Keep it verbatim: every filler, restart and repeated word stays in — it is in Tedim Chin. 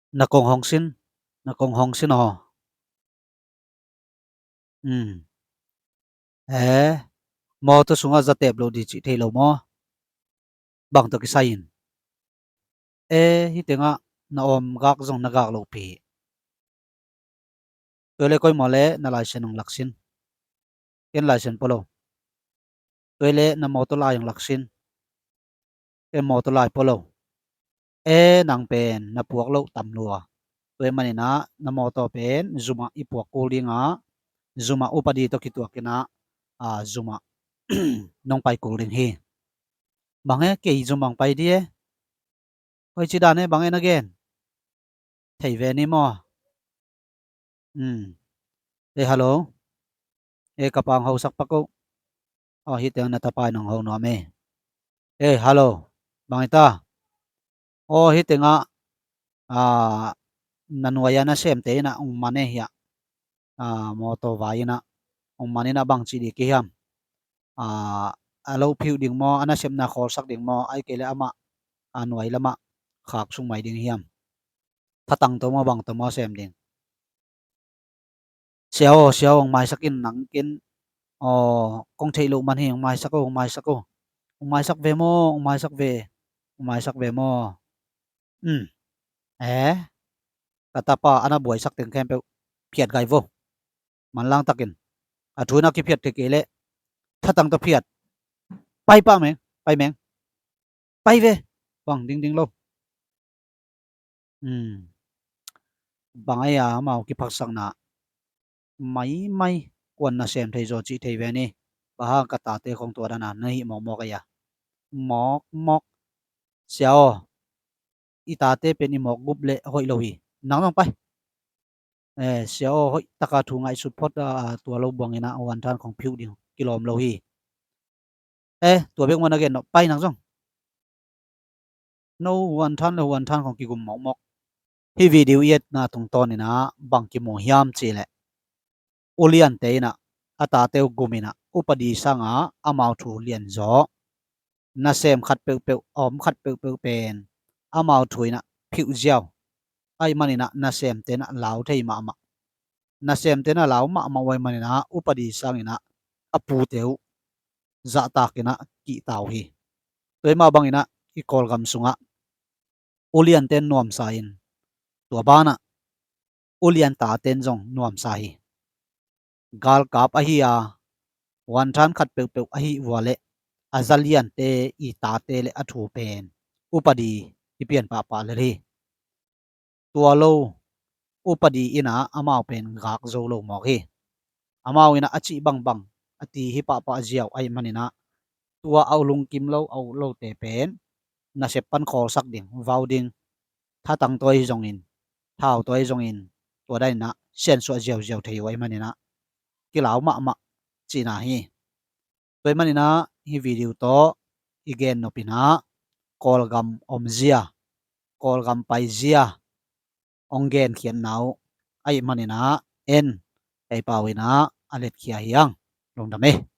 Na kong hong sin, na kong hong sin aw. Um. Eh, mawtaw sungah zatep lo ding cih thei lo maw? Bang tawh kisai in. Eh, hih tengah na om gak zong na gak lo pi. Tua le koi maw le na laisen hong laksin. Ken laisen pua lo. Tua le na mawtaw lai hong laksin. Ken mawtaw lai pua lo. Eh, nang pen na puak lo tam lua. Tua maninah na mawtaw pen zumah i puak kul dingah, zumah upadi tawh kituakinah, a, zumah nong pai kul ding hi. Bang e, kei zumah hong pai di e. Hoi, ci dan e, bang e na gen. Thei ve ni maw? Um. Eh, hello. Eh, ka pang hosak pak o. Aw, hih teng na tapa in hong ho nuam e. Eh, hello. Bang i ta? Aw, hih tengah, ah, na nuai-ah na semte inah hong man e hiah. Ah, mawtaw vai inah hong man inah bang ci ding kihiam. Ah, a lo phiuh ding maw, a nasepna khawlsak ding maw, ai kei le amah, ah, nuai lamah khak sung mai ding hiam. Thatang tawh maw, bang tawh maw sem ding. Sia aw, sia aw, hong maisak in nang ken. Aw, kong theih loh man hi, hong maisak o, hong maisak o. Hong maisak ve maw, hong maisak ve. Hong maisak ve maw. Um. Eh, ka tapa a na buaisak teng khempeuh phiat gai vo. Manlang takin a thu inah kiphiat thei kei leh thatang tawh phiat. Pai pah meng, pai meng. Pai ve. Bang dingding lo. Um. Bang ai a amau kiphaksakna maimai kuan nasem thei zaw cih thei ve ni. Bang hang ka tate khong tua dana na hih mawkmawk ai a. Mawkmawk. Sia aw, i tate pen i mawk gup le hoih lo hi. Nang zong pai. Eh, sia aw, hoih taka thu ngaihsut phot a, tua lo buang inah huan than khong phiuh ding kilawm lo hi. Eh, tua bek maw na gen no, pai nang zong. No huan than le huan than khong kigum mawkmawk. Hih video i etna tungtawn inah bang kimu hiam cih leh, uliante inah a tate uh gum inah upadi sangah amau thu lian zaw. Nasem khat peuhpeuh, a om khat peuhpeuh pen amau thu inah phiuh ziau. Ai maninah nasemte inah lau thei mahmah. Nasemte inah lau mahmah uh ai maninah upadi sanginah a pute uh zahtak inah kihta uh hi. Tua mah banginah i Kawlgam sungah uliante nuamsa in, tua banah ulian tate in zong nuamsa hi. Galkap ahi a, huan than khat peuhpeuh ahi vua leh a zaliante i tate le a thu pen upadi i pian pahpah lel hi. Tua lo upadi inah amau pen gak zo lo mawk hi. Amau inah a cih bangbang a ti hi pahpah ziau ai maninah tua a uh lungkim lo, a uh lote pen nasep pan khawlsak ding, vau ding, thatang tawh ahi zongin, thau tawh ahi zongin, tua dan inah siansuah ziauziau thei uh ai maninah kilau mahmah cihna hi. Tua ai maninah hih video tawh i gen nop inah Kawlgam omzia, Kawlgam paizia hong genkhiatna uh ai maninah en kei pau inah a letkhia hi ang. Lungdam e.